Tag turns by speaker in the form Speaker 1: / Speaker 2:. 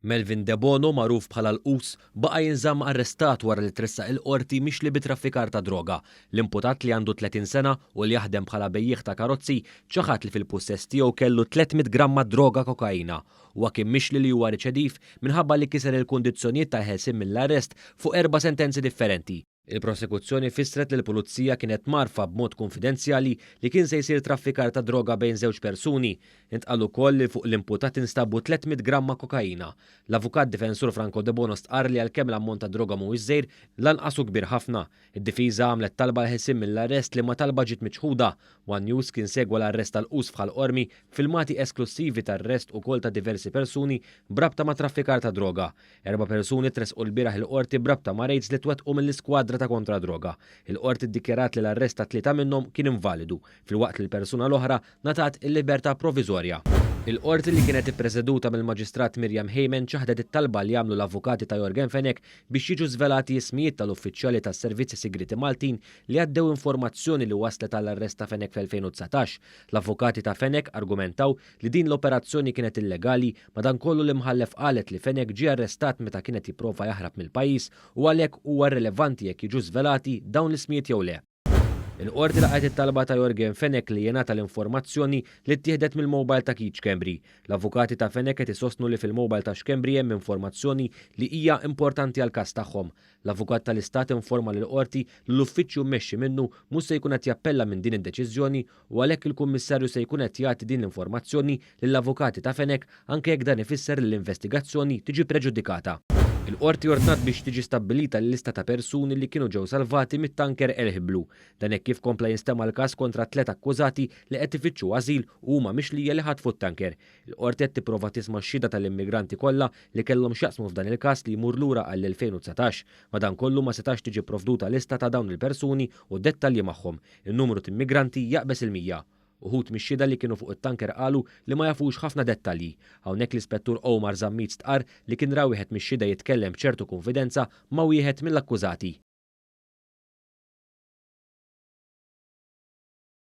Speaker 1: Melvin Debono, magħruf bħala l-Qus, baqa' jinżamm arrestat wara li tressaq il-Qorti mixli bi traffikar ta' droga. L-imputat li għandu 30 sena u li jaħdem bħala bejjiegħ ta' karozzi ċaħad li fil-pussess tiegħu kellu 300 gramma droga kokaina. Huwa kien mixli li huwa riċediv minħabba li kiser il-kundizzjonijiet tal-ħelsien mill-arrest fuq erba' sentenzi differenti. Il-prosekuzzjoni fissret li l-pulizija kienet mgħarrfa b'mod kunfidenzjali li kien se jsir traffikar ta' droga bejn żewġ persuni. Intqal ukoll li fuq l-imputat instabu 300 gramma kokaina. L-avukat difensur Franco Debono stqarr li għalkemm l-ammont ta' droga mhuwiex żgħir, lanqas hu kbir ħafna. Id-difiża għamlet talba għall-ħelsien mill-arrest liema talba ġiet miċħuda. One News kien segwa l-arrest tal-Qus f'Ħal Qormi b'filmati esklussivi t'arrest ukoll ta' diversi persuni b'rabta ma' traffikar ta' droga. Erba' persuni tressqu lbieraħ il-Qorti b'rabta ma' rejds li twettqu mill-Iskwadra ta' Kontra Droga. Il-Qorti ddikjarat li l-arrest ta' tlieta minnhom kien invalidu, filwaqt li l-persuna l-oħra ngħatat il-libertà proviżorja. Il-Qorti li kienet ippreseduta mill-Maġistrat Miriam Hayman ċaħdet it-talba li għamlu l-avukati ta' Yorgen Fenech biex jiġu żvelati ismijiet tal-uffiċjali tas-servizzi sigrieti Maltin li għaddew informazzjoni li wasslet għall-arrest ta' Fenech fl-2019. L-avukati ta' Fenech argumentaw li din l-operazzjoni kienet illegali, madankollu l-Imħallef qalet li Fenech ġie arrestat meta kien qed jipprova jaħrab mill-pajjiż u għalhekk huwa irrelevanti jekk jiġu żvelati dawn l-ismijiet jew le. Il-Qorti laqgħet it-talba ta' Yorgen Fenech li jingħata l-informazzjoni li ttieħdet mill-mobile ta' Keith Schembri. L-avukati ta' Fenech qed isostnu li fil-mobile ta' Schembri hemm informazzjoni li hija importanti għall-każ tagħhom. L-Avukat tal-Istat informa lill-Qorti li l-uffiċċju mmexxi minnu mhux se jkun qed jappella minn din id-deċiżjoni u għalhekk il-Kummissarju se jkun qed jagħti din l-informazzjoni lill-avukati ta' Fenech anke jekk dan ifisser li l-investigazzjoni tiġi preġudikata. Il-Qorti ordnat biex tiġi stabbilita l-lista ta' persuni li kienu ġew salvati mit-tanker El Hiblu. Dan hekk kif kompla jinstema' l-każ kontra tliet akkużati li qed ifittxu ażil u huma mixlija li ħatfu t-tanker. Il-Qorti qed tipprova tisma' x-xhieda tal-immigranti kollha li kellhom x'jaqsmu f'dan il-każ li jmur lura għall-2019. Madankollu ma setax tiġi pprovduta lista ta' dawn il-persuni u dettalji magħhom. In-numru t'immigranti jaqbeż il-100. Uħud mix-xhieda li kienu fuq it-tanker qalu li ma jafux ħafna dettalji. Hawnhekk l-Ispettur Omar Zammit stqarr li kien ra wieħed mix-xhieda jitkellem b'ċertu kunfidenza ma' wieħed mill-akkużati.